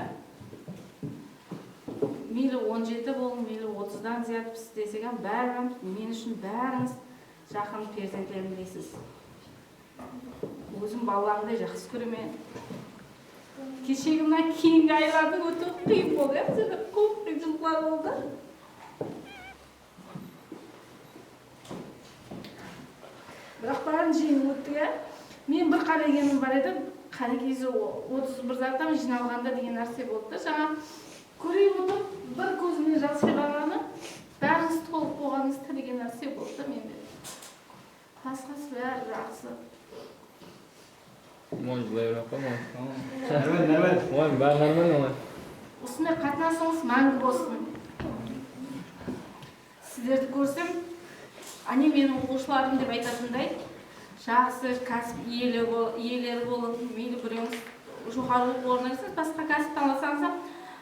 meyli on jeti bolıń, meyli otızdan zıyat pis desek hám, bári hám men ushın bárińiz jaqın perzentlerim deysiz. Ózim balalarımday jaqsı kóremen. Keshegi mına keyingi aylardıń ótiwi qıyın boldı, ya, bizlerde kóp qıyınshılıqlar boldı. Biraq bárin jeńip óttik, ya. Men bir qálegenim bar edi, qálegeysiz o-, otız bir zattan jıynalǵanda degen nárse boldı da, jańa kóre otırıp, bir kózimnen jas qıyqaǵanı, bárińiz tolıp bolǵanıńızda degen nárse boldı da mende. Basqası bári jaqsı. Moy, jılay bermey-aq qoy, moy. Nárman, nárman. Moy, bári nárman, moy. Usınday qatnasıńız máńgi bolsın. Sizlerdi kórsem, áne meniń oqıwshılarım dep aytatınday, jaqsı kásip iyeli bol-, iyeleri bolıń, meyli birewińiz joqarı oqıw ornına kirseńiz, basqa kásip tańlasańız da,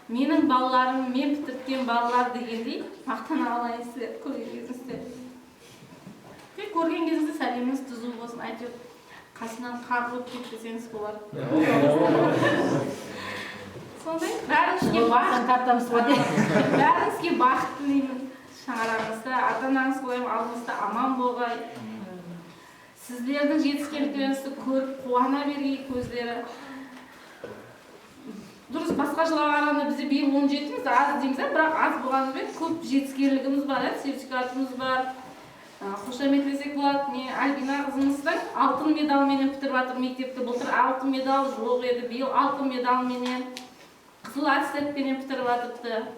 meniń balalarım, men pitirtken balalar degendey maqtana alayın sizlerdi kórgen kezińizde. Tek kórgen kezińizde sálemińiz duzıw bolsın, áytewir qasımnan qarqırıp ketpeseńiz bolar. Sonday, bárińizge baxıt, bárińizge baxıt tileymen. Shańaraǵıńızda, ata-anańız qoyım aldıńızda aman bolǵay. Sizlerdiń jetiskenliklerińizdi kórip quwana bergey kózleri. Durıs, basqa jıllarǵa qaraǵanda bizde bıyıl on jetimiz az deymiz, á, biraq az bolǵanımız benen kóp jetiskenligimiz bar, á, sertifikatımız bar. A, xoshametlesek boladı. Mine, Albina qızımızdıń altın medal menen pitirip atır mektepti. Bıltır altın medal joq edi, bıyıl altın medal menen, qızıl attestat penen pitirip atırıptı.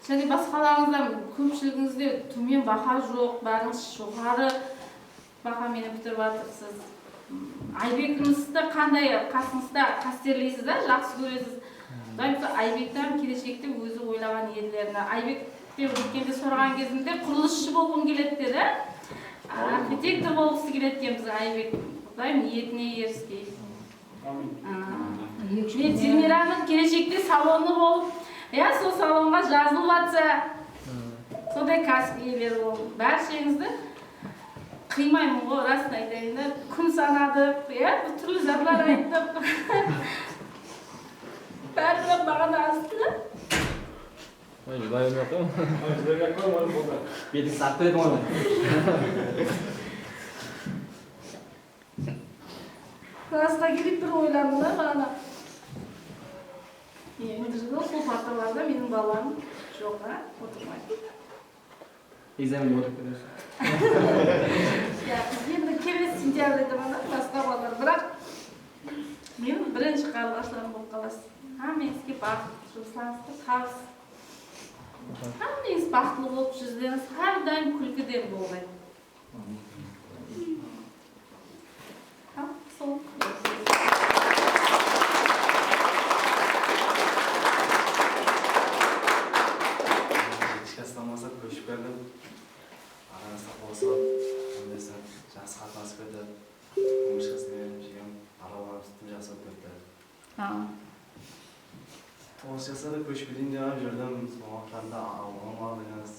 Jáne basqalarıńızdan kópshiligińizde tómen baha joq, bárińiz joqarı baha menen pitirip atırsız. Aybekimizdi qanday qasıńızda qásterleysiz, á, jaqsı kóresiz. Qudayım, sol Aybekti hám keleshekte ózi oylaǵan erlerine. Aybek te ótkende soraǵan gezimde qurılısshı bolǵım keledi dedi. Arxitektor bolǵısı keledi eken biziń Aybek. Qudayım, niyetine eriskey. Mine, Dilmiranıń keleshekte salonı bolıp, ya, sol salonǵa jazılıp atsa, sonday kásip iyeleri bolıp, bársheńizdi qıymayman ǵoy, rasın aytayın da, kún sanadıq, ya, bir túrli zatlar ayttıq. Báribir baǵana astı. Oy, jılay bermey-aq qoy. Oy, jılay bermey-aq qoy, oy, boldı. Betin sarttı edim oy. Klasqa kelip bir oylandım da, baǵana. Endi jılı sol partalarda meniń balalarım joq, a, otırmaydı. Ekzamen otırıp ketedi. Ya, endi kelesi sentyabrde de bar, basqa balalar. Biraq meniń birinshi qarılǵashlarım bolıp qalasız. Hámmeńizge baxıt, jumıslarıńızda tabıs. Hámmeńiz baxıtlı bolıp júzlerińiz hár dayım kúlkiden bolǵay. Há, sol. Jeti klastan baslap kóship keldim. Aramızda qosılıp, ondan soń jaqsı qatnasıp ketip, turmısqa berdim, jigim, balalarımız tım jaqsı bolıp ketti. Ha. Turmıs jasa da kóship keteyin dep júrdim. Sol waqıtlarında awılǵan boldıńız.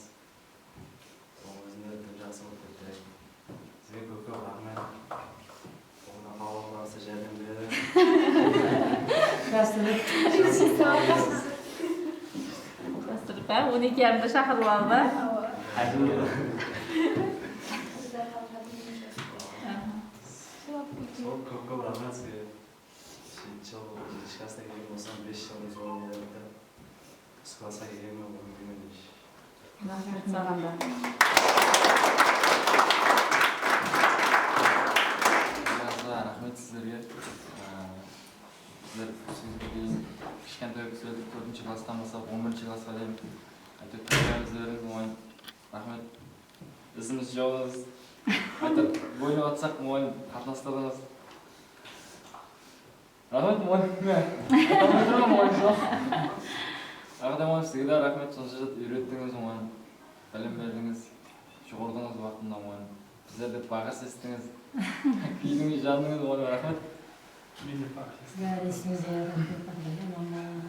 Sol ózinde dim jaqsı bolıp ketti. Sizge kóp-kóp raxmet. Oǵada qalıwlarıńızǵa járdem beredi. Jastırıp. Jastırıp, há? On eki yarımda shaqırıp alıp, há? Sol kóp-kóp raxmet sizge. Jeti jıl, jetinshi klasstan keyin bolsam, bes jılımız bolıp atır. Usı klasqa kelgenime on kún emes. Raxmet saǵan da. Jaqsı, raxmet sizlerge. Aa, bizler sizge deyin kishkentay bizlerdi tórtinshi klasstan baslap on birinshi klassqa deyin, áytewir, tárbiya bizlerdiń oń. Raxmet. Izimiz joq. Qaytap boynıp atsaq, muǵallim, qatnastırdıńız. Raxmet, muǵallim. Ayta almay turman, muǵallim, joq. Aqdam muǵallim, sizge de raxmet, sonsha jıl úyrettińiz, muǵallim. Bilim berdińiz, juwırdıńız waqtında, muǵallim. Bizlerdi baǵıs estińiz. Kúydińiz, jandıńız, muǵallim, raxmet. Sizge de raxmet, Aqdam muǵallim.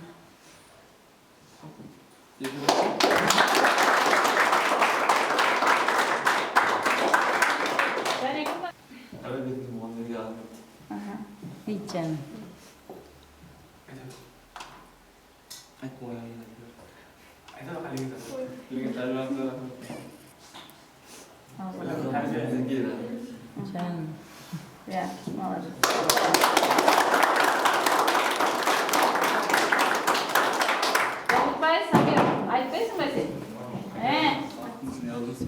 Aha, Beytjan. Ayt, qoyayın. Ayt, qálegeńdi. Bergen tárbiyańızǵa raxmet. Janım. Ya, молодец. Umıtpay, Samir, aytpaysań ba sen? He? Sizin yalǵız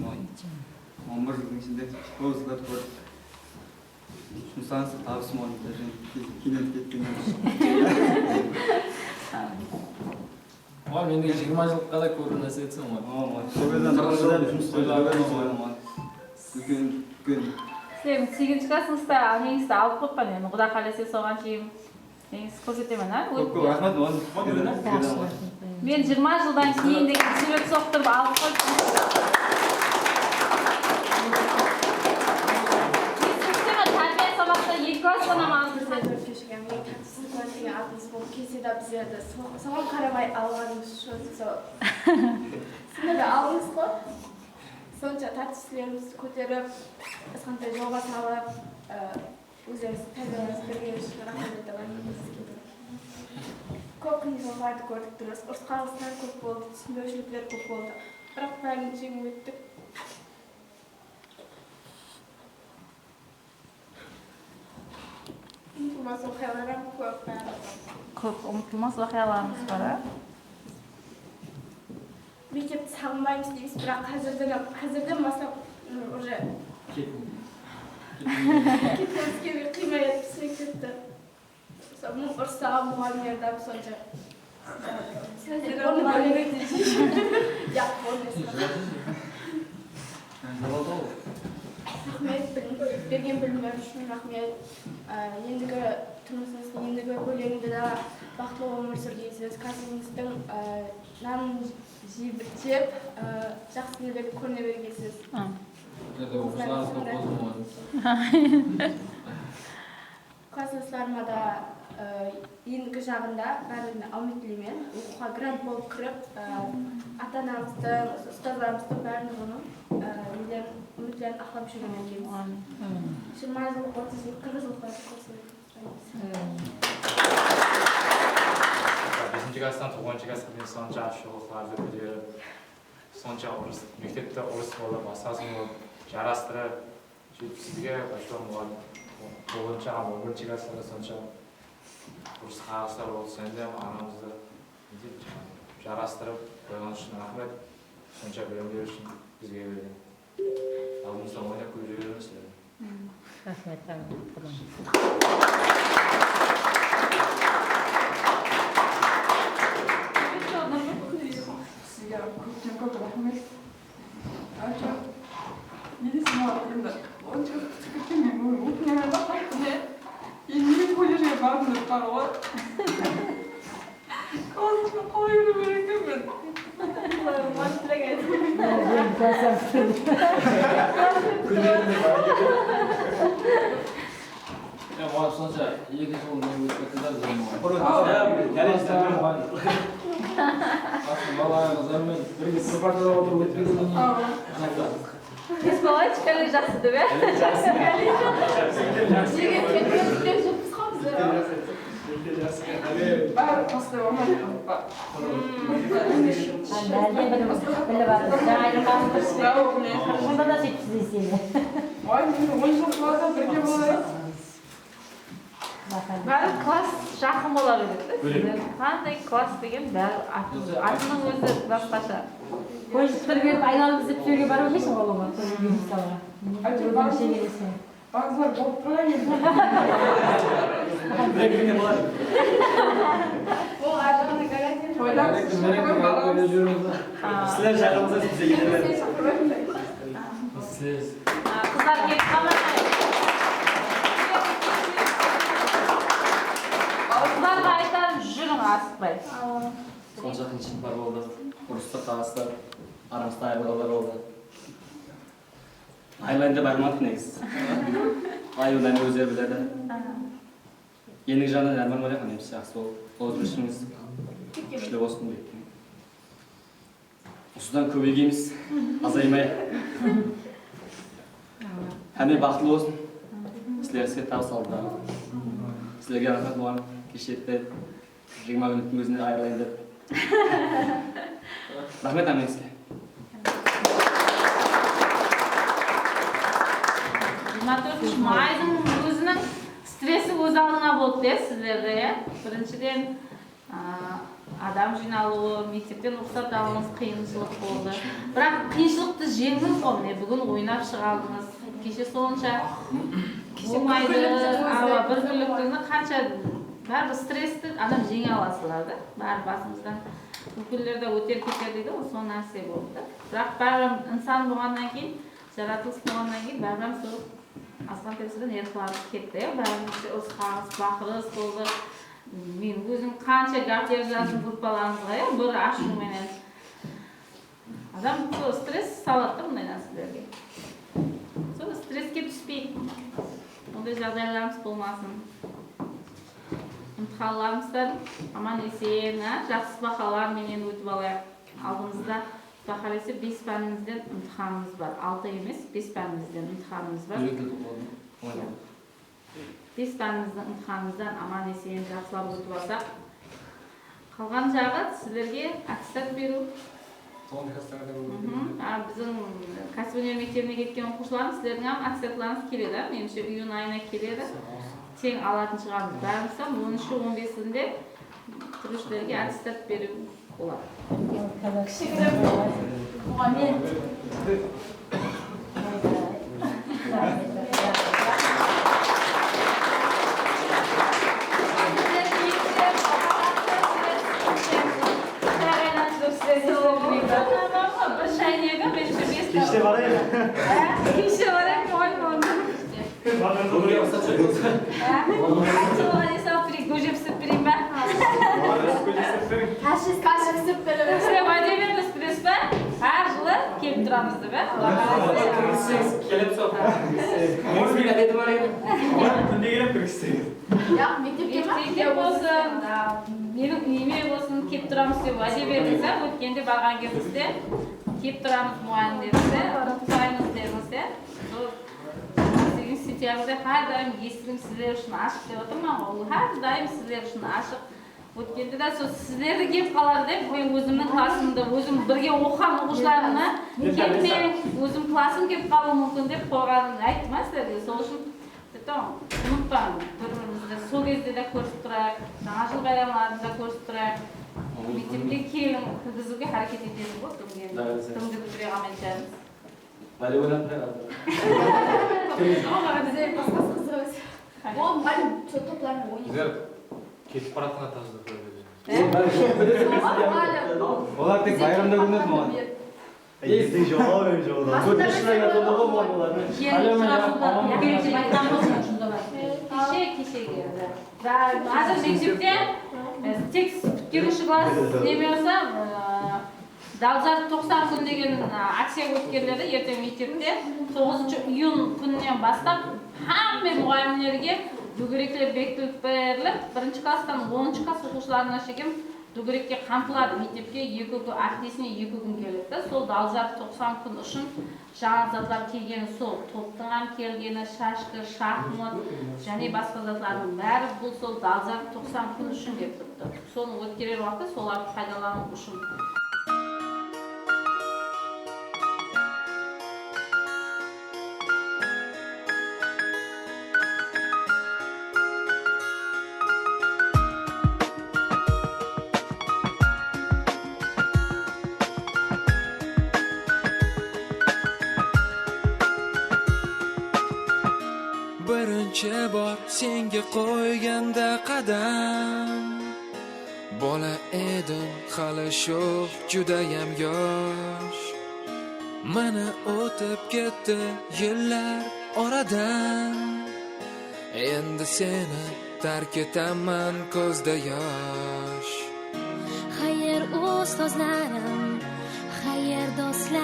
on bir jıldıń ishinde kóp zatlar kórdik. Jumıslarıńızda tabıs, muǵallim, keyinlerine ketkennen. Oy, mendegi jigirma jıllıqqa da kóp nárse etseń ǵoy. Qırq jılda jumıs qılıp júrgen ǵoy. Úlken, úlken. Sizlerdiń segizinshi klassıńızda áneńizdi alıp qoyıppan, endi Quda qálese soǵan shekem. Endi kórsetemen, á? Kóp, kóp raxmet, oǵan. Men jigirma jıldan keyin degen sebep soqtırıp alıp qoyıppan. Kórsetemen, tárbiya sabaqta eki klasstan hám alıp. Kóshirgen, men Tártipsizlik degen atımız bolıp kelse de bizlerdi so-, soǵan qaramay alǵanımız ushın sol. Sizler de aldıńız ǵoy. Sonsha tártipsizligimizdi kóterip, hár qanday jolǵa salıp, ı, ózlerińizdiń tárbiyalaryıńızdı bergeni ushın raxmet aytaman. Kóp qıyınshılıqlardı kórdik, durıs. Urıs-qaǵıslar kóp boldı, túsinbewshilikler kóp boldı. Biraq bárin jeńip óttik. Umıtılmas waqıyalar hám kóp bári. Kóp umıtılmas waqıyalarımız bar, á? Mektepti saǵınbaymız deymiz, biraq házirden, házirden baslap, ım, уже ketkiwimiz kerek qıymay atırmız mektepti. Sol mıń urıstaǵan muǵallimlerdi hám sonsha. Sizler onı bólemek deydi. Ya, onı esap. Raxmet, bilim, bergen bilimler ushın raxmet. Á, endigi turmısıńızdıń endigi bóleginde de baxıtlı ómir súrgensiz, kásibinizdiń, á, nanın jep, á, jaqsı nelerge kórine bergensiz. Amin. Sizlerdi oqıwshılarıńız kóp bolsın, muǵallim. Klassdaslarıma da, ı, endigi jaǵında bárine áwmet tileymen. Oqıwǵa grant bolıp kirip, ı, ata-anamızdıń, ustazlarımızdıń bárin bunıń, ı, nelerin, úmitlerin aqlap júrgen ekenbiz. Jigirma jıl, otız jıl, qırq jıl klassda kórsetemen. Besinshi klasstan toǵızınshı klassqa deyin sonsha ashıwlıqlardı kóterip, sonsha urıs, mektepte urıs bolıp, basqası bolıp, jarastırıp, Sóytip sizge, Bashir muǵallim, toǵızınshı hám on birinshi klasslarda sonsha urıs-qaǵıslar boldı, sen de aramızdı jarastırıp qoyǵanıń ushın raxmet, sonsha bilim beriw ushın bizge bergen. Aldımızda oynap kúlip júre bermesler. Raxmet, raxmet. Sizge kópten kóp raxmet. Aka, ne desem boladı endi? Onca kútip ketken men búgin ókine baqpayman. Ne? Endi men kolledjge bardım dep bar ǵoy. Klassıma qalay úyrenip ekenmen? Ya, oǵan sonsha eki jıl ne ótip ketti da, bizden oǵan. Bur-, ya, ya, ya, ya, ya. Balalarımız menen birge bir partada otırıp ótkenim. Kesip alayınshı, kolledj jaqsı dep, ya? Nege ketpeymiz, bilip júrmiz ǵo bizler. Bári tastap almay qaldı. Báribir bilip atırmız. Jańa aylanıp atırmız. Bunda da sóytip sizleseydi. Oy, endi on jıl klasda birge bolayıq. Bári klass jaqın bola beredi da. Sizler qanday klass degen bári atın, atınıń ózi basqasha. Kolledjti bitirip aylanıp izlep sóyge barıp emes ǵo, olar kolledjge, mısalǵa. Áytewir, bári shegelese. Bazılar bolıp tura endi. Ol arjaqta garantiyası. Toylap, sizler shaqırmasa, biz de kelemiz. Siz. A, qızlar kelip qalmay. Qızlarǵa aytarım, júriń, asıqpay. Sonsha qıyınshılıqlar boldı. Urıstı, qaǵıstı, aramızda ayırılǵanlar boldı. Ayırılayın dep ayırmadık negizi. Ayırılayın ózleri biledi. Endigi jaǵınan árman bar, qáne, jaqsı bolıp, qol ushıńız kúshli bolsın dep. Usıdan kóbeygemiz, azaymay. Hámme baxıtlı bolsın. Sizler iske tabıs aldı. Sizlerge raxmet bolǵan keshlikte jigirma minuttıń ózinde ayırılayın dep. Raxmet hámmeńizge. Jigirma tórtinshi maydıń óziniń stressi óz aldına boldı, ya, sizlerde, ya. Birinshiden, A, adam jıynalıwı, mektepten ruxsat alıwıńız qıyınshılıq boldı. Biraq qıyınshılıqtı jeńdińiz ǵo, mine, búgin oynap shıǵaldıńız. Keshe sonsha bolmaydı, awa, bir kúnlikti, qansha, báribir stressti adam jeńe alasızlar da. Báribir basımızdan úlkenler de óter keter deydi ǵo, sol nárse boldı. Biraq báribir insan bolǵannan keyin, jaratılıs bolǵannan keyin báribir sol azǵantay bolsa da nervlarımız ketti, ya, báribir urıs, qaǵıs, baqırıs boldı. Men ózim qansha gápler jazdım gruppalarımızǵa, ya, bir ashıw menen. Adam sol stress saladı da bunday nárselerge. Sol stresske túspeyik. Onday jaǵdaylarımız bolmasın. Imtixanlarımızdan aman-esen, á, jaqsı bahalar menen ótip alayıq. Aldımızda, Quday qálese, bes pánimizden imtixanımız bar. Altı emes, bes pánimizden imtixanımız bar. Úyretip otırıp. Bes pánimizdiń imtixanımızdan aman-esen jaqsılap ótip alsaq, qalǵan jaǵı sizlerge attestat beriw. Soǵan klaslardan Mhm. A, biziń kásip óner mektebine ketken oqıwshılarımız, sizlerdiń hám attestatlarıńız keledi, menimshe, iyun ayına keledi. Teń alatın shıǵarmız. Bárimiz hám onınshı, on besinde pitiriwshilerge attestat beriw. Olar. Kishigirim muǵallim. Bir shaynegi, menimshe, bes. Keshte barayıq. Há? Keshte barayıq, muǵallim, onda. Bugün yapsa çok olsun. Há? Aytsa, oǵan esap bereyik, gójep isip bereyim ba? Kashi, kashi isip beremiz. Sizler wáde berdińiz, bilesiz ba? Hár jılı kelip turamız dep, á? Kirgizseniz, kelip sol. Mıńız benen ádetim bar edi. Kúnde kelip kirgizseniz. Yaq, mektepke ma? Mektepke bolsın, meniń úyime bolsın, kelip turamız dep wáde berdińiz, á? Ótkende barǵan gezimizde kelip turamız, muǵallimlerimizdi umıtpaymız dedińiz, á? Sol Segizinshi sentyabrde hár dayım esigim sizler ushın ashıq dep otırman ǵoy. Ol hár dayım sizler ushın ashıq. Ótkende de sol sizler de kelip qalar dep, men ózimniń klassımda, ózim birge oqıǵan oqıwshılarımdı kelmey, ózim klassım kelip qalıwı múmkin dep qoyǵanımdı ayttım a sizlerge. Sol ushın, umıtpań, bir-birimizdi sol gezde de kórisip turayıq, Jańa jıl bayramlarında kórisip turayıq. Mektepke keliń, kirgizige háreket etemiz ǵoy, dúrgen. Dúrgen dúrgen. Bále oynap turayıq házir. Bizler basqası qızıq emes. Ol muǵallim, sol toplarmen oynayıq. Bizler ketip baratqan tazı. Olar tek bayramda kórinedi maǵan. Ey, bizden joǵalıp em joǵalıp. Kóp ishine yatırdı ǵoy olar. Keshe, keshe keldi. Házir mektepte, e, tek pitkeruvshi klass neme bolsa, e, Dolzarb toqsan kún degen, a, akciya ótkeriledi erteń mektepte. Toǵızınshı iyun kúninen baslap hámme muǵallimlerge dógerekler bekitilip berilip, birinshi klasstan onınshı klass oqıwshılarına shekem Dúgerekke qamtıladı, mektepke eki kún, áptesine eki kún keledi da. Sol dal jarı toqsan kún ushın jańa zatlar kelgeni sol, toptıń hám kelgeni, shashka, shaxmat, jáne basqa zatlardıń bári bul sol dal jarı toqsan kún ushın kelip turıptı. Sonı ótkerer waqıtta solardı paydalanıw ushın. Birinshi bor senga qo'yganda qadam, bola edim hali sho'x, judayam yosh. Mana o'tib ketdi yillar oradan, endi seni tark etaman ko'zda yosh. Xayr, ustozlarim, xayr, do'stlar.